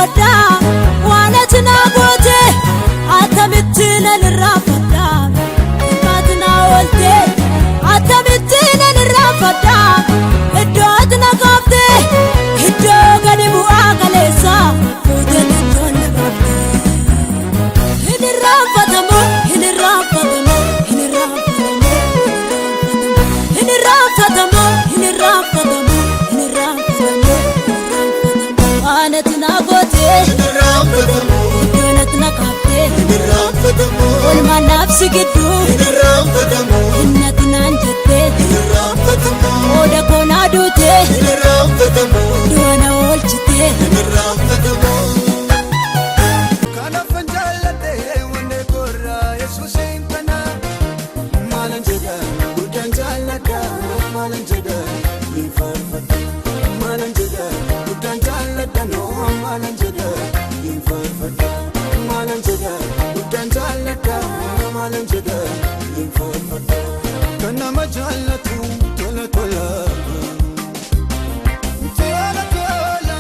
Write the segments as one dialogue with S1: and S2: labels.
S1: irraanfadha waan ati naa goote, attamitti nan irraanfadha ati naa oolte, attamitti nan irraanfadha iddoo ati na kaafte, iddoo gadi bu'aa kaleessa fuutee iddoon na baafte. Hin irraanfatamu, hin irraanfatamu, hin irraanfatamu, hin irraanfatamu, hin irraanfatamu, hin irraanfatamu, waan ati naa goote, iddoon ati na kaafte, oolmaan naafsi gidduu innati naan jette, qooda koo naa duute, du'a na oolchite.
S2: Kanaafan jaalladhe wanne korraa Yesuusiin kana. Maalan jedha, guddaan jaalladha. Maalan jedha, ni faarfadha. Maalan jedha, guddaan jaalladha. Noo maalan jedha, ni faarfadha. Maalan jedha, guddaan jaalladha. Maalan jedha, ni faarfadha. Kan nama jaallatu tola tola. Tola tola.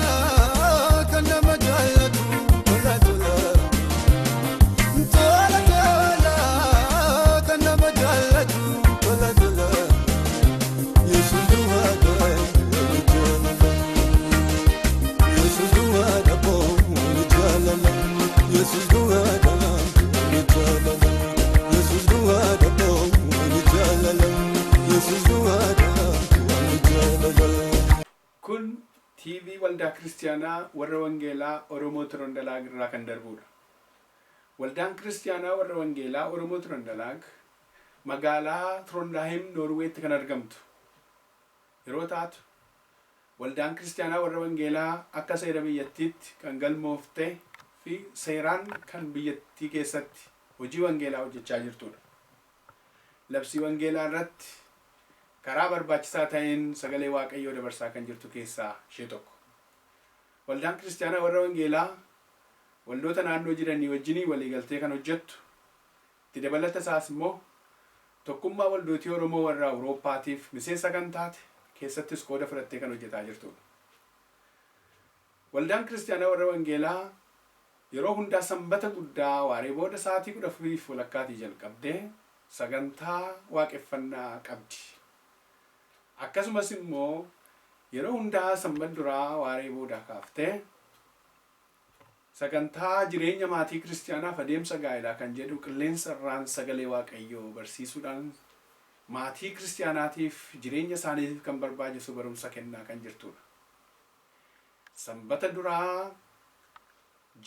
S2: Kan nama jaallatu tola tola. Tola tola, kan nama jaallatu tola tola. Yesuus duwwaadha ni jaalala. Yesuus duwwaadha ni jaalala. Yesuus duwwaadha ni jaalala. Yesuus duwwaadha ni jaalala. Yesuus duwwaadha ni jaalala.
S3: Kun TV Waldaa Kiristaanaa Warra Wangeelaa Oromoo Tirondalaag irraa kan darbudha. Waldaan Kiristaanaa Warra Wangeelaa Oromoo Tirondalaag magaalaa Tirondaahim, Noorweetti kan argamtu yeroo taatu, Waldaan Kiristaanaa Warra Wangeelaa akka seera biyyattiitti kan galmoofte fi seeraan kan biyyattii keessatti hojii wangeelaa hojjechaa jirtudha. Labsii wangeelaa irratti karaa barbaachisaa ta'een sagalee Waaqayyoo dabarsaa kan jirtu keessaa ishee tokko. Waldaan Kiristaanaa Warra Wangeelaa waldoota naannoo jiranii wajjinii waliigaltee kan hojjettu, itti dabalata isaas immoo Tokkummaa Waldootii Oromoo warra Awurooppaatiif miseensa kan taate, keessattis qooda fudhattee kan hojjetaa jirtudha. Waldaan Kiristaanaa Warra Wangeelaa yeroo hundaa Sanbata guddaa waaree booda sa'aatii 14:30 jalqabdee sagantaa waaqeffannaa qabdi. Akkasumas immoo yeroo hundaa Sanbata duraa waaree boodaa kaaftee sagantaa jireenya maatii Kiristiyaanaaf adeemsa gaa'elaa kan jedhu qilleensa irraan sagalee Waaqayyoo barsiisuudhaan maatii Kiristiyaanaatiif jireenya isaaniitiif kan barbaachisu barumsa kennaa kan jirtudha. Sanbata duraa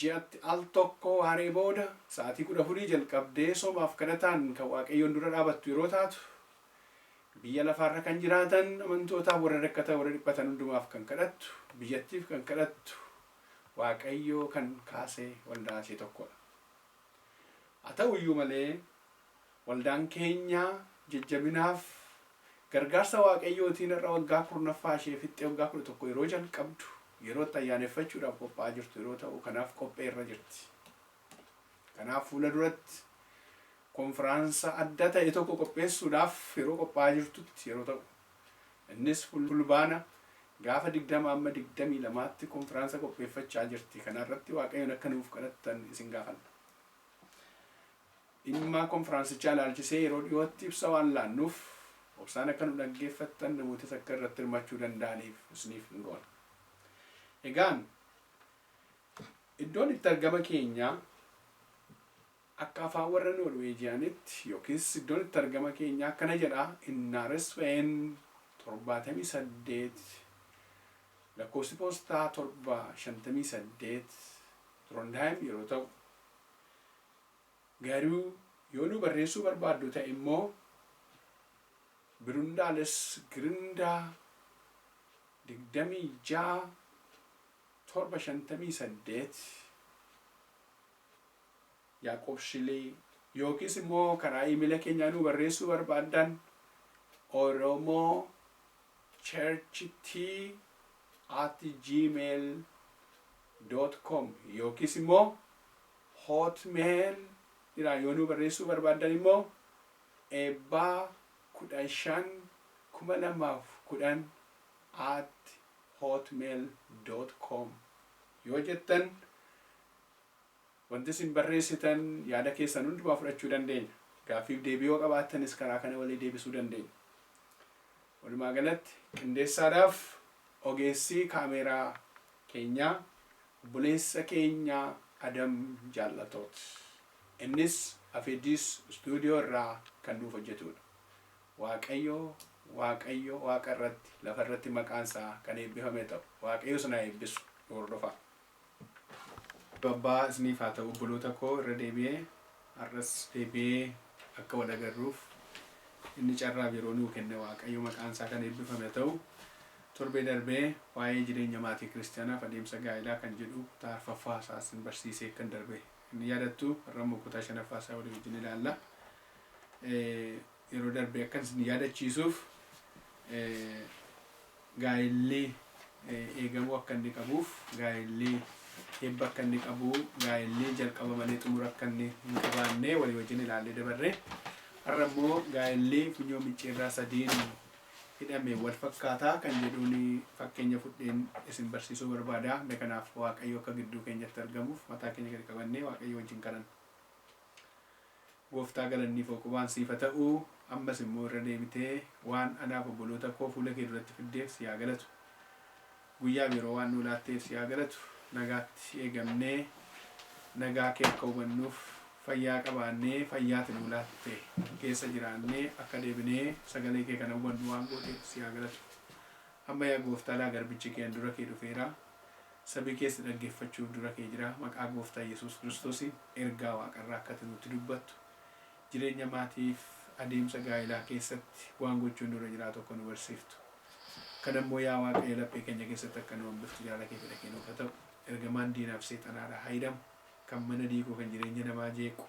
S3: ji'atti al tokko waaree booda sa'aatii 14 jalqabdee soomaaf kadhataan kan Waaqayyoon dura dhaabattu yeroo taatu, biyya lafaarra kan jiraatan amantootaaf, warra rakkatan, warra dhiphatan hundumaaf kan kadhattu, biyyattiif kan kadhattu, Waaqayyoo kan kaase waldaa ishee tokkodha. Haa ta'u iyyuu malee waldaan keenya jajjabinaaf gargaarsa Waaqayyootiin har'a waggaa 10ffaa ishee fixxee waggaa 11 yeroo jalqabdu, yeroo itti ayyaaneffachuudhaaf qophaa'aa jirtu yeroo ta'u, kanaaf qophee irra jirti. Kanaaf fuula duratti konfiraansa adda ta'e tokko qopheessuudhaaf yeroo qophaa'aa jirtutti yeroo ta'u, innis Fulbaana gaafa 20 amma 22tti konfiraansa qopheeffachaa jirti. Kana irratti Waaqayyoon akka nuuf kadhattan isin gaafanna. Dhimma konfiraansichaa ilaalchisee yeroo dhiyootti ibsa waan laannuuf obsaan akka nu dhaggeeffattan, namootis akka irratti hirmachuu danda'aniif isiniif hin goona. Egaan iddoon itti argama keenyaa akka afaan warra Noorweejiyaanitti yookiis iddoon itti argama keenyaa akkana jedha: Innaaresveen 78, lakkoofsi poostaa 758, Trondheim yeroo ta'u, garuu yoo nu barreessuu barbaaddu ta'e immoo Birundaales Grinda 26 758 Yaaqob Shilee, yookiis immoo karaa iimeela keenyaa nu barreessuu barbaaddan oromochurcht@gmail.com, yookiis immoo Hotmail irraa yoo nu barreessuu barbaaddan immoo eebbaa15 2010@hotmail.com yoo jettan. Wanti isin barreessitan yaada keessan hundumaa fudhachuu dandeenya. Gaaffiif deebii yoo qabaattanis karaa kana walii deebisuu dandeenya. Walumaa galatti qindeessaadhaaf ogeessi kaameeraa keenyaa obboleessa keenya Adam Jaallatoot. Innis Afeediis Istuudiyoo irraa kan nuuf hojjetudha. Waaqayyo Waaqayyo waaqa irratti lafa irratti maqaan isaa kan eebbifame ta'u. Waaqayyo isin haa eebbisu. Nu hordofaa. Abbaa isiniif haa ta'u obboloota koo irra deebi'ee har'as deebi'ee akka wal agarruuf inni carraaf yeroo nuu kenne Waaqayyo maqaan isaa kan eebbifame ta'u. Torbee darbee waa'ee jireenya maatii kiristaanaaf adeemsa gaa'elaa kan jedhu kutaa arfaffaa isaa isin barsiisee kan darbe inni yaadattu har'a immoo kutaa shanaffaa isaa walii wajjin ilaalla. Yeroo darbe akkan isin yaadachiisuuf gaa'elli eegamuu akka inni qabuuf gaa'elli eebba akka inni qabu gaa'elli jalqaba malee xumura akka inni hin qabaanne walii wajjin ilaallee dabarre. Har'a immoo gaa'elli funyoo micciirraa sadiin hidhame wal fakkaataa kan jedhuun fakkeenya fudheen isin barsiisuu barbaada. Mee kanaaf Waaqayyo akka gidduu keenyatti argamuuf mataa keenya gadi qabannee Waaqayyo wajjin kadhanna. Gooftaa galanniif ooqubaan siif haa ta'u. Ammas immoo irra deebitee waan anaaf obboloota koo fuula kee duratti fiddeef si haa galatu. Guyyaaf yeroo waan nuu laatteef si haa galatu. Nagaatti eegamnee nagaa kee akka hubannuuf fayyaa qabaannee fayyaati nuu laatte keessa jiraannee akka deebinee sagalee kee kana hubannu waan gooteef si haa galatu. Amma yaa gooftaa laa garbichi kee an dura kee dhufeera. Sabi kees si dhaggeeffachuuf dura kee jira. Maqaa gooftaa Yesuus Kiristoosiin ergaa waaqarraa akka ati nutti dubbattu jireenya maatiif adeemsa gaa'elaa keessatti waan gochuun nurra jiraatu akka nu barsiiftu. Kana immoo yaa Waaqayyo laphee keenya keessatti akka nu hambiftu jaala kee fedha kee nuuf haa ta'u. Ergamaan diinaaf seexanaadha haa hidhamu. Kan mana diigu kan jireenya namaa jeequ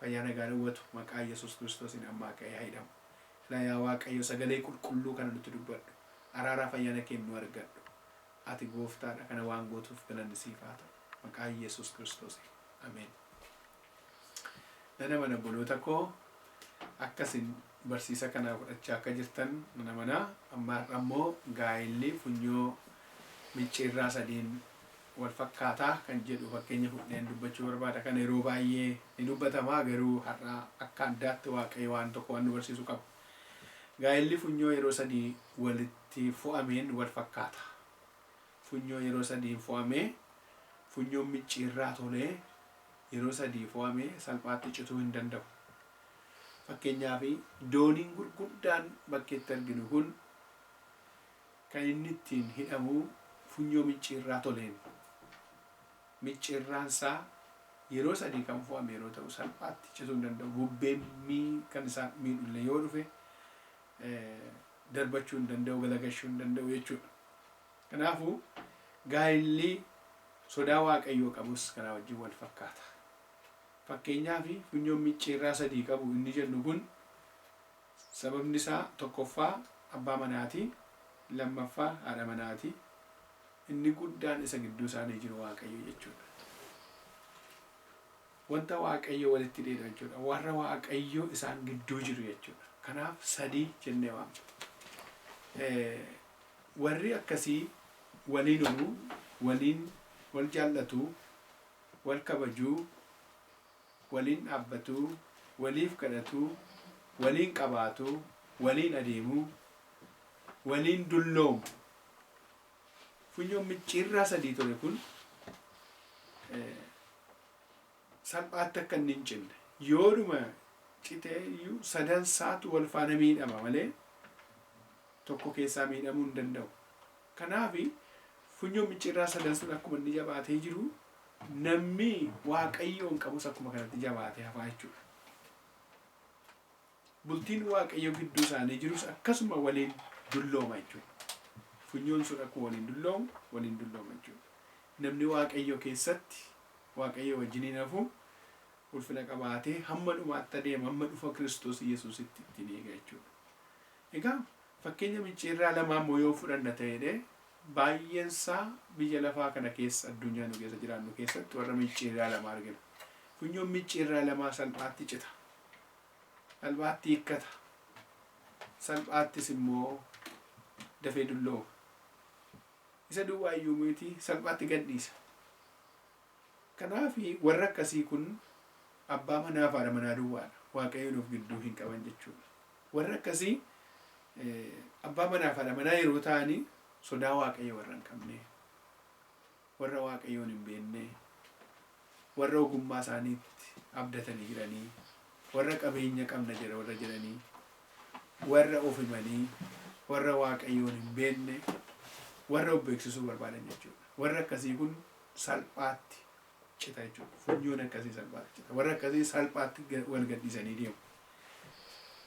S3: fayyaa nagaa dhowwatu maqaa Yesuus Kiristoosiin ammaa ka'ee haa hidhamu. Ilaa yaa Waaqayyo sagalee qulqulluu kana nutti dubbadhu. Araaraaf ayyaana keen nu argadhu. Ati gooftaadha kana waan gootuuf galanni siif haa ta'u. Maqaa Yesuus Kiristoosiin. Ameen. Nan amana obboloota koo akka isin barsiisa kana fudhachaa akka jirtan nan amana. Amma har'a immoo gaa'elli funyoo micciirraa sadiin wal fakkaataa kan jedhu fakkeenya fudheen dubbachuu barbaada. Kana yeroo baay'ee ni dubbatama garuu har'a akka addaatti Waaqayyo waan tokko waan nu barsiisu qaba. Gaa'elli funyoo yeroo sadii walitti fo'ameen wal fakkaata. Funyoo yeroo sadiin fo'amee funyoon micciirraa tolee yeroo sadii fo'amee salphaatti cituu hin danda'u. Fakkeenyaaf dooniin gurguddaan bakkeetti arginu kun kan inni ittiin hidhamu funyoo micciirraa toleen. Micciirraan isaa yeroo sadii kan fo'ame yeroo ta'u salphaatti cituu hin danda'u. Bubbeen kan isaan miidhullee yoo dhufe darbachuu hin danda'u, galagashuu hin danda'u jechuudha. Kanaafuu gaa'elli sodaa Waaqayyoo qabus kanaa wajjin wal fakkaata. Fakkeenyaaf funyoon micciirraa sadii qabu inni jennu kun sababni isaa tokkoffaa abbaa manaati, lammaffaa haadha manaati, inni guddaan isa gidduu isaanii jiru Waaqayyo jechuudha. Wanta Waaqayyo walitti hidheedha jechuudha. Warra Waaqayyo isaan gidduu jiru jechuudha. Kanaaf sadii jennee waamna. Warri akkasii waliin horu, waliin wal jaallatu, wal kabaju, waliin dhaabbatu, waliif kadhatu, waliin qabaatu, waliin adeemu, waliin dulloomu. Funyoon micciirraa sadii ture kun salphaatti akka inni hin cinne yoodhuma citee iyyuu sadan isaatu wal faana miidhama malee tokko keessaa miidhamuu hin danda'u. Kanaaf funyoon micciirraa sadan sun akkuma inni jabaatee jiru namni Waaqayyoon qabus akkuma kanatti jabaatee hafaa jechuudha. Bultiin Waaqayyo gidduu isaanii jirus akkasuma waliin dullooma jechuudha. Funyoon sun akkuma waliin dulloomu waliin dullooma jechuudha. Namni Waaqayyo keessatti Waaqayyo wajjiniin hafu ulfina qabaatee hamma dhumaatti adeema hamma dhufa Kiristoos Yesuusitti ittiin eega jechuudha. Egaa fakkeenya micciirraa lamaa immoo yoo fudhanna ta'edhe baay'een isaa biyya lafaa kana keessa addunyaa nu keessa jiraannu keessatti warra micciirraa lama argina. Funyoon micciirraa lamaa salphaatti cita. Salphaatti hiikkata. Salphaattis immoo dafee dullooma. Isa duwwaa iyyuu miti salphaatti gadhiisa. Kanaaf warra akkasii kun abbaa manaa fi haadha manaa duwwaadha. Waaqayyoon of gidduu hin qaban jechuudha. Warra akkasii abbaa manaa fi haadha manaa yeroo ta'anii sodaa Waaqayyo warra hin qabne, warra Waaqayyoon hin beekne, warra ogummaa isaaniitti abdatanii jiranii, warra qabeenya qabna jedha warra jedhanii, warra of himanii, warra Waaqayyoon hin beekne, warra of beeksisuu barbaadan jechuudha. Warra akkasii kun salphaatti cita jechuudha. Funyoon akkasii salphaatti cita. Warra akkasii salphaatti wal gadhiisanii deemu.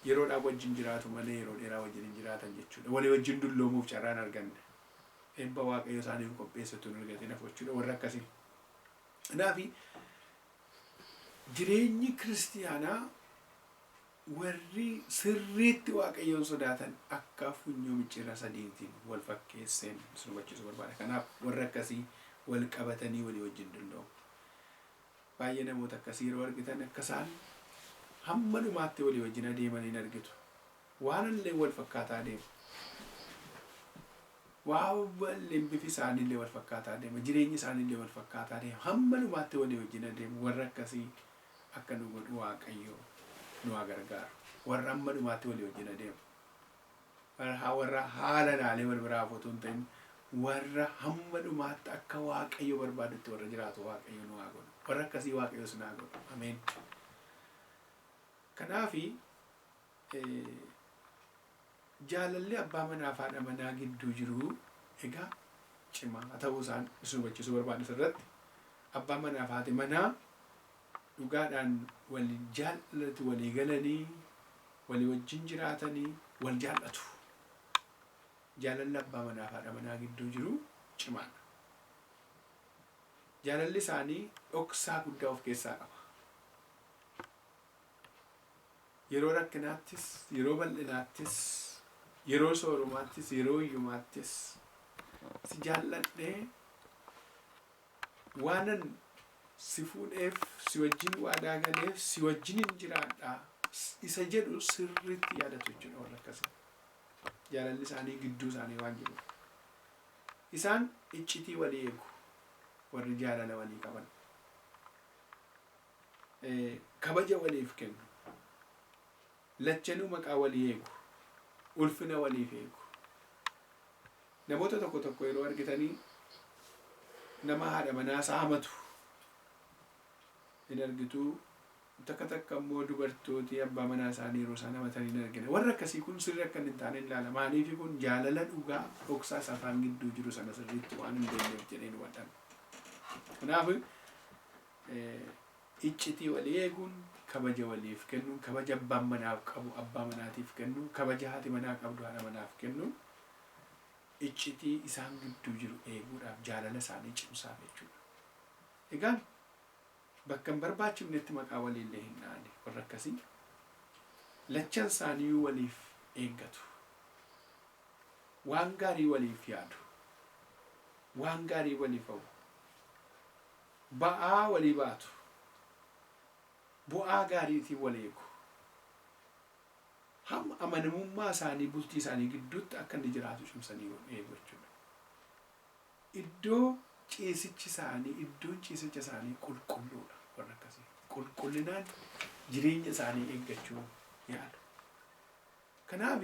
S3: Yeroodhaaf wajjin jiraatu malee yeroo dheeraa wajjin hin jiraatan jechuudha. Walii wajjin dulloomuuf carraa hin arganne. Eebba Waaqayyo isaaniif qopheesse utuu hin argatin hafu jechuudha warra akkasii. Kanaaf jireenyi kiristiyaanaa warri sirriitti Waaqayyoon sodaatan akka funyoo micciirraa sadiitiin wal fakkeesseen isin hubachiisuu barbaada. Kanaaf warra akkasii wal qabatanii walii wajjin dulloomu. Baay'ee namoota akkasii yeroo argitan akka isaan hamma dhumaatti walii wajjin adeeman hin argitu. Waan illee wal fakkaataa adeemu. Waan illee bifi isaaniillee wal fakkaataa adeema. Jireenyi isaaniillee wal fakkaataa adeema. Hamma dhumaatti walii wajjin adeemu. Warra akkasii akka nu godhu Waaqayyo nu haa gargaaru. Warra hamma dhumaatti walii wajjin adeemu. Warra haala ilaalee wal biraa hafu otoo hin ta'in warra hamma dhumaatti akka Waaqayyo barbaadutti warra jiraatu Waaqayyo nu haa godhu. Warra akkasii Waaqayyo isin haa godhu. Ameen. Kanaafi jaalalli abbaa manaa fi haadha manaa gidduu jiru egaa cimaa ta'uu isaan isin hubachiisuu barbaadu asirratti. Abbaa manaa fi haati manaa dhugaadhaan wal jaallatu, walii galanii, walii wajjin jiraatanii wal jaallatu. Jaalalli abbaa manaa fi haadha manaa gidduu jiru cimaadha. Jaalalli isaanii dhoksaa guddaa of keessaa qaba. Yeroo rakkinaattis, yeroo bal'inaattis, yeroo soorumaattis, yeroo hiyyumaattis si jaalladhee waanan si fuudheef, si wajjin waadaa galeef, si wajjinin jiraadha isa jedhu sirriitti yaadatu jechuudha warra akkasii. Jaalalli isaanii gidduu isaanii waan jiruuf. Isaan iccitii walii eegu warri jaalala walii qaban. Kabaja waliif kennu. Lachanuu maqaa walii eegu. Ulfina waliif eegu. Namoota tokko tokko yeroo argitanii nama haadha manaa isaa hamatu hin argitu. Takka takka immoo dubartooti abbaa manaa isaanii yeroo isaan hamatan hin argina. Warri akkasii kun sirrii akka hin taane hin ilaala. Maaliif kun jaalala dhugaa dhoksaa isa afaan gidduu jiru sana sirriitti waan hin beekneef jedheen hubadhan. Kanaaf iccitii walii eeguun, kabaja waliif kennuun, kabaja abbaan manaaf qabu abbaa manaatiif kennuun, kabaja haati manaa qabdu haadha manaaf kennuun iccitii isaan gidduu jiru eeguudhaaf jaalala isaanii cimsaaf jechuudha. Egaan bakka hin barbaachifnetti maqaa waliillee hin dha'ani warra akkasii. Lachan isaaniiyyuu waliif eeggatu. Waan gaarii waliif yaadu. Waan gaarii waliif hawwu. Ba'aa walii baatu. Bu'aa gaariitiin wal eegu. Hamma amanamummaa isaanii bultii isaanii gidduutti akka inni jiraatu cimsanii eegu jechuudha. Iddoo ciisichi isaanii, iddoon ciisicha isaanii qulqulluudha warra akkasii. Qulqullinaan jireenya isaanii eeggachuu yaalu. Kanaaf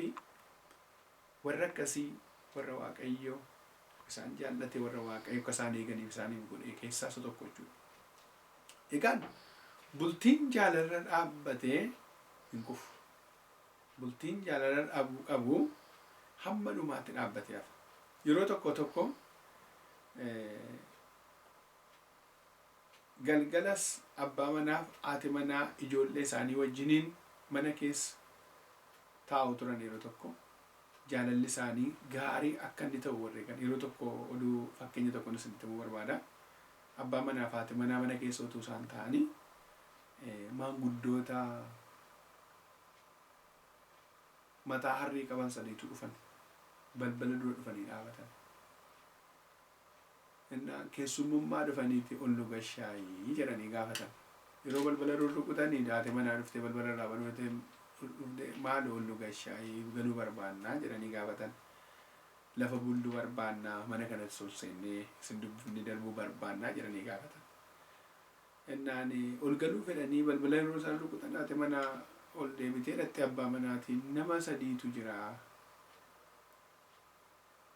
S3: warra akkasii warra Waaqayyo isaan jaallate, warra Waaqayyo akka isaan eeganiif isaaniif godhe keessaa isa tokko jechuudha. Egaan bultiin jaalarra dhaabbatee hin kufu. Bultiin jaalala qabu hamma dhumaatti dhaabbatee hafa. Yeroo tokko tokko galgalas abbaa manaaf haati manaa ijoollee isaanii wajjiniin mana keessa taa'u turan yeroo tokko. Jaalalli isaanii gaarii akka inni ta'u warri eegan. Yeroo tokko oduu fakkeenya tokkoon isinitti himuu barbaada. Abbaa manaaf haati manaa mana keessa utuu isaan taa'anii maanguddoota mataa harrii qaban sadiitu dhufan. Balbala dura dhufanii dhaabatan. Innaan keessummummaa dhufaniiti ol nu gashaayii jedhanii gaafatan. Yeroo balbala rurrukutanii haati manaa dhuftee balbala irraa banuu dhuftee maaloo ol nu gashaayii galuu barbaannaa jedhanii gaafatan. Lafa bulluu barbaannaa, mana kanatti ol seennee isin dubbifnee darbuu barbaannaa jedhanii gaafatan. Innaan ol galuu fedhanii balbala yeroo isaan rukutan haati manaa ol deebitee dhatte abbaa manaatiin nama sadiitu jira.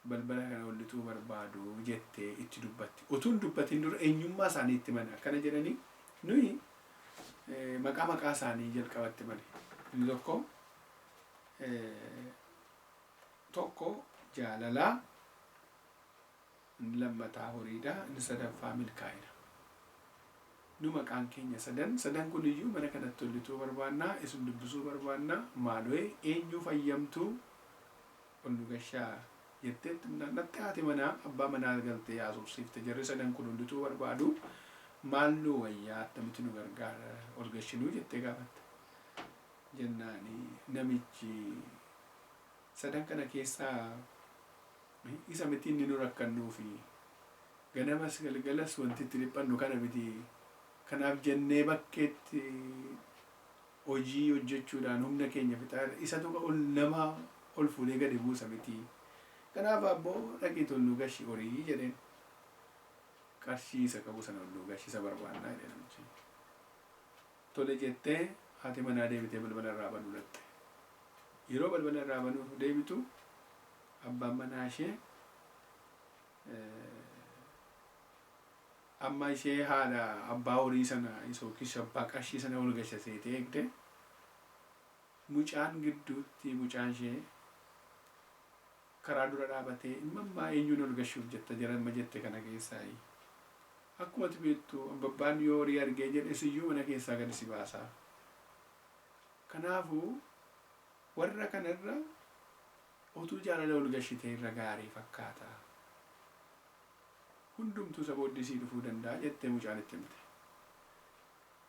S3: Balbala kana ol lixuu barbaadu jettee itti dubbatti. Utuu hin dubbatin dura eenyummaa isaanii itti himani. Akkana jedhanii nuyi maqaa maqaa isaanii jalqabatti himani. Inni tokko tokko jaalalaa, inni lammataa horiidha, inni sadaffaa milkaa'ina. Nu maqaan keenya sadan, sadan kun iyyuu mana kanatti ol lixuu barbaanna, isin dubbisuu barbaanna, maaloo eenyuuf hayyamtu ol nu gashaa jetteetti himnaan dhatte haati manaa abbaa manaa galtee haasofsiifte jarri sadan kun ol lixuu barbaadu maal nuu wayyaa attamitti nu gargaara ol gashinuu jettee gaafatte. Jennaani namichi sadan kana keessaa isa miti inni nu rakkannuufi ganamas galgalas wanti itti dhiphannu kana miti kanaaf jennee bakkeetti hojii hojjechuudhaan humna keenya fixaa jirra isatu ol nama ol fuudhee gadi buusa miti kanaaf abboo dhaqiitii ol nu gashi horii jedheen qarshii isa qabu sana ol nu gashi isa barbaannaa jedhe namichi. Tole jettee haati manaa deebitee balbala irraa banuu dhaqxe. Yeroo balbala irraa banuuf deebitu abbaan manaa ishee amma ishee haadha abbaa horii sana yookiis abbaa qarshii sana ol gasha seetee eegde. Mucaan gidduutti mucaan ishee karaa dura dhaabatee ilma ammaa eenyuun ol gashuuf jetta jara amma jette kana keessaayi. Akkuma ati beektu abbabbaan yoo horii argee jedhe siyyuu mana keessaa gadi si baasa. Kanaafuu warra kanarra utuu jaalala ol gashitee irra gaarii fakkaata. Hundumtuu isa booddee sii dhufuu danda'a jettee mucaan itti himte.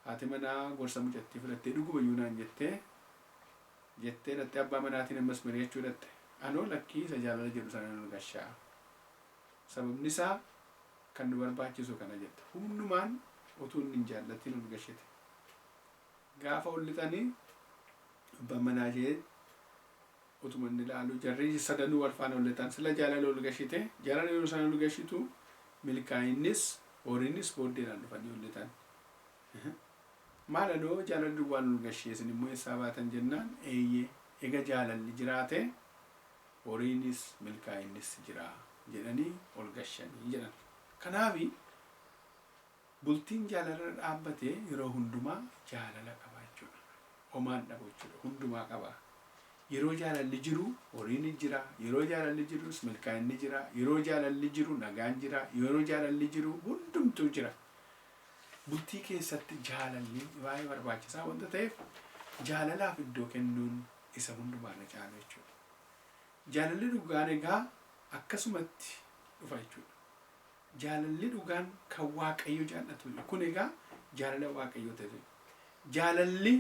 S3: Haati manaa gorsa mucattii fudhattee dhuguma iyyuu naan jettee jettee dhaxxee abbaa manaatiin ammas mari'achuu dhaxxe. Anoo lakkii isa jaalala jedhu sanan ol gashaa. Sababni isaa kan nu barbaachisu kana jette. Humnumaan utuu inni hin jaallatin ol gashite. Gaafa ol lixanii abbaan manaa ishee utuma inni ilaalu jarri sadanuu wal faana ol lixan. Sila jaalala ol gashite. Jaalala yeroo isaan ol gashitu milkaa'innis horiinis booddeedhaan dhufanii ol lixan. Maal anoo jaalala duwwaan ol gashee isin immoo eessaa baatan jennaan eeyyee ega jaalalli jiraate horiinis milkaa'innis jira jedhanii ol gashanii jedhan. Kanaafi bultiin jaalalarra dhaabbate yeroo hundumaa jaalala qaba jechuudha. Homaa hin dhabu jechuudha. Hundumaa qaba. Yeroo jaalalli jiru horiin jira, yeroo jaalalli jirus milkaa'inni jira, yeroo jaalalli jiru nagaan jira, yeroo jaalalli jiru hundumtuu jira. Bultii keessatti jaalalli baay'ee barbaachisaa wanta ta'eef jaalalaaf iddoo kennuun isa hundumaarra caalu jechuudha. Jaalalli dhugaan egaa akkasumatti dhufa jechuudha. Jaalalli dhugaan kan Waaqayyo jaallatu kun egaa jaalala Waaqayyoo ta'e. Jaalalli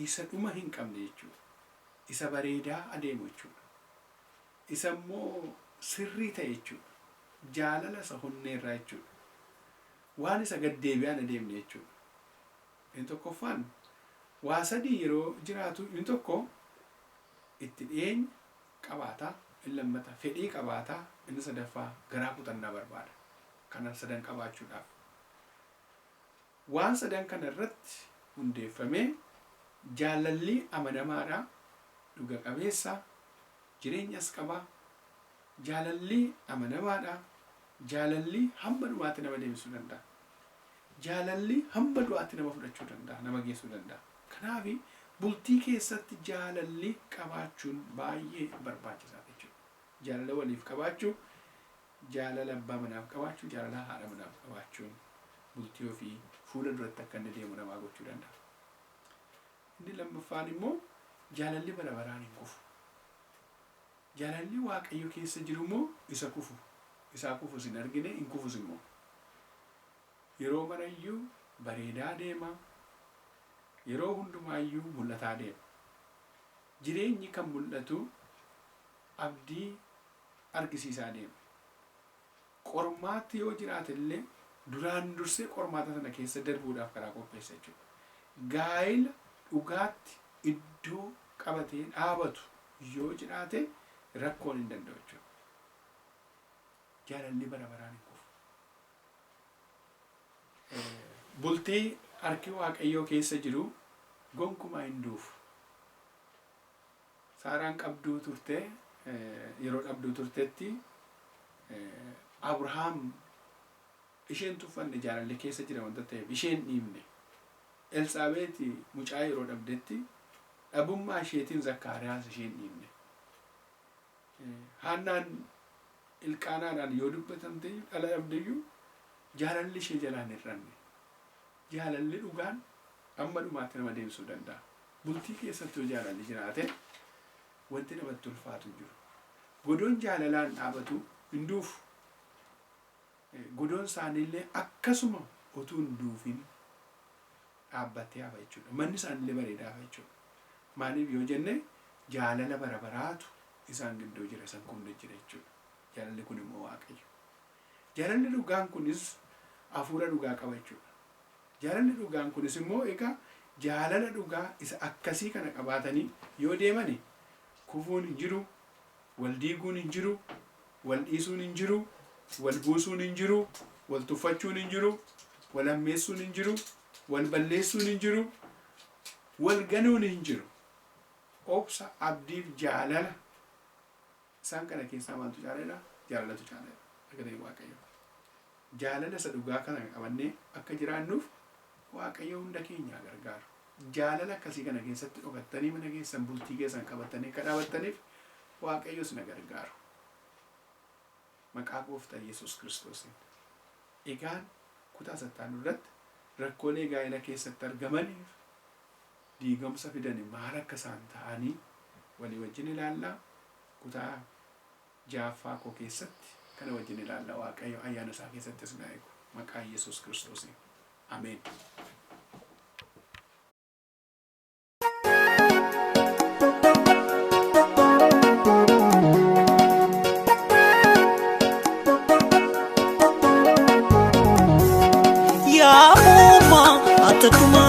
S3: isa dhuma hin qabne jechuudha. Isa bareedaa adeemu jechuudha. Isa immoo sirrii ta'e jechuudha. Jaalala isa honneerraa jechuudha. Waan isa gad deebi'aan adeemne jechuudha. Inni tokkoffaan waa sadii yeroo jiraatu inni tokko itti dhiyeenya qabaata, inni lammata fedhii qabaata, inni sadaffaa garaa kutannaa barbaada. Kana sadan qabaachuudhaaf. Waan sadan kana irratti hundeeffamee jaalalli amanamaadha, dhuga qabeessa, jireenyas qaba. Jaalalli amanamaadha, jaalalli hamma dhumaatti nama deemsisuu danda'a. Jaalalli hamma du'aatti nama fudhachuu danda'a, nama geessuu danda'a. Kanaaf bultii keessatti jaalalli qabaachuun baay'ee barbaachisaadha jechuudha. Jaalala waliif qabaachuu, jaalala abbaa manaaf qabaachuu, jaalala haadha manaaf qabaachuun bultii ofii fuula duratti akka inni deemu namaa gochuu danda'a. Inni lammaffaan immoo jaalalli bara baraan hin kufu. Jaalalli Waaqayyo keessa jiru immoo isa kufu, isaa kufus hin argine, hin kufus immoo. Yeroo marayyuu bareedaa deema, yeroo hundumaayyuu mul'ataa deema. Jireenyi kan mul'atu abdii argisiisaa deema. Qormaatti yoo jiraate illee duraan dursee qormaata sana keessa darbuudhaaf karaa qopheessa jechuudha. Gaa'ela dhugaatti iddoo qabatee dhaabatu yoo jiraate rakkoon hin danda'u jechuudha. Jaalalli bara baraan hin kufu. Bultii harki Waaqayyoo keessa jiru gonkumaa hin duufu. Saaraan qabduu turte, yeroo dhabduu turtetti Abrahaam isheen tuffanne, jaalalli keessa jira wanta ta'eef isheen dhiibne. Elsaabeeti mucaa yeroo dhabdetti dhabummaa isheetiin Zakkaariyaas isheen dhiibne. Haannaan Ilqaanaadhaan yoo dubbatamte dhala dhabdeyyuu jaalalli ishee jalaan hin hir'anne. Jaalalli dhugaan amma dhumaatti nama deemsuu danda'a. Bultii keessatti yoo jaalalli jiraate wanti namatti ulfaatu hin jiru. Godoon jaalalaan dhaabatu hin duufu. Godoon isaaniillee akkasuma utuu hin duufin dhaabbattee hafa jechuudha. Manni isaaniillee bareedaa hafa jechuudha. Maaliif yoo jenne, jaalala bara baraatu isaan gidduu jira, isan kumne jira jechuudha. Jaalalli kun immoo Waaqayyo. Jaalalli dhugaan kunis hafuura dhugaa qaba jechuudha. Jaalalli dhugaan kunis immoo, egaa jaalala dhugaa isa akkasii kana qabaatanii yoo deemani, kufuun hin jiru, wal diiguun hin jiru, wal dhiisuun hin jiru, wal buusuun hin jiru, wal tuffachuun hin jiru, wal hammeessuun hin jiru, wal balleessuun hin jiru, wal ganuun hin jiru. Obsa, abdiif jaalala isaan kana keessaa maaltu caaleedha? Jaalalatu caaleedha. Sagaleen Waaqayyoo. Jaalala isa dhugaa kana qabannee akka jiraannuuf Waaqayyo hunda keenya gargaaru. Jaalala akkasii kana keessatti dhokattanii mana keessan, bultii keessan qabattanii akka dhaabattaniif Waaqayyo isin gargaaru. Maqaa Gooftaa Yesuus Kiristoosiin. Egaan kutaa sattaanu irratti rakkoolee gaa'ela keessatti argamaniif diigamsa fidani maal akka isaan ta'anii walii wajjin ilaallaa. Kutaa ja'affaa koo keessatti kana wajjin ilaalla. Waaqayyo ayyaana isaa keessatti isin haa eegu. Maqaa Yesuus Kiristoosiin. Ameen.
S4: Yaa uumaa atatuma,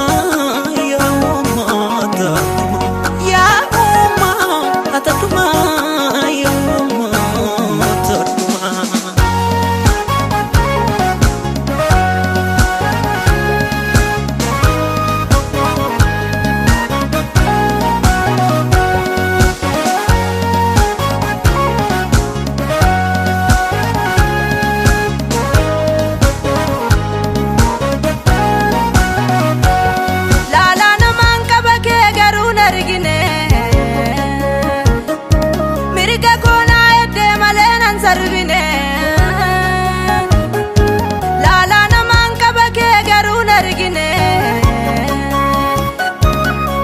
S4: yaa uumaa atatuma, yaa uumaa atatuma, yaa uumaa atatuma.
S1: Laalaa namaan qaba kee garuu hin argine. Mirga koonaa eddee malee nan sarbine. Laalaa namaan qaba kee garuu hin argine.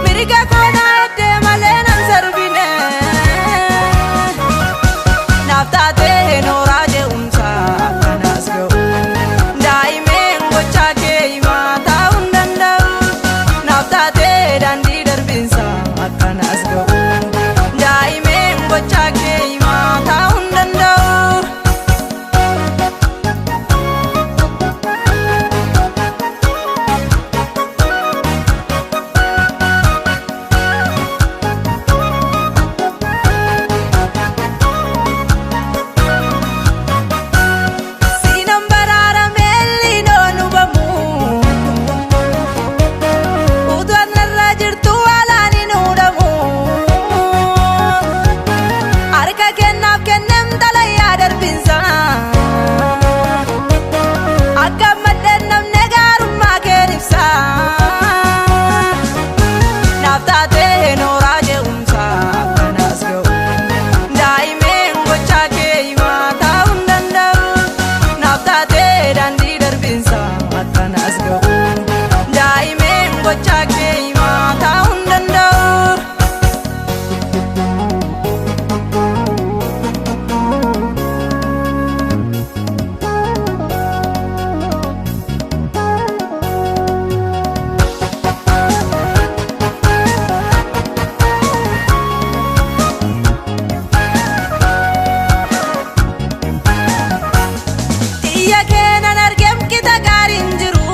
S1: Mirga koonaa eddee malee nan sarbine. Naaf taatee nooraa je'umsa akkanas ga'u. Daa'imeen gochaa kee himaa ta'uu hin danda'u. Naaf taatee daandii darbinsa akkanas ga'u. Daa'imeen gochaa kee himaa ta'uu hin danda'u. Siinan baraarame liinoon hubamu. Utuu narra jirtu alaan hin hudamu. Harka kennaaf kennem xalayyaa darbinsa. Akka maddeen namne gaarummaa keen ibsa. Naaf taatee nooraa je'umsa akkanas ga'u. Daa'imeen gochaa kee himaa ta'uu hin danda'u. Naaf taatee daandii darbinsa akkanas ga'u. Daa'imeen gochaa kee himaa ta'uu hin danda'u. Xiyya keenan argem qixa gaariin jiru.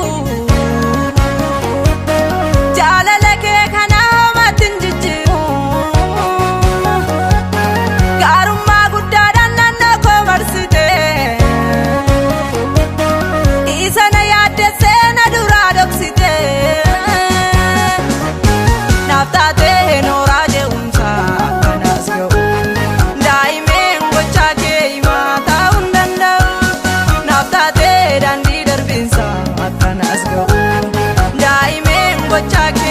S1: Gochaa.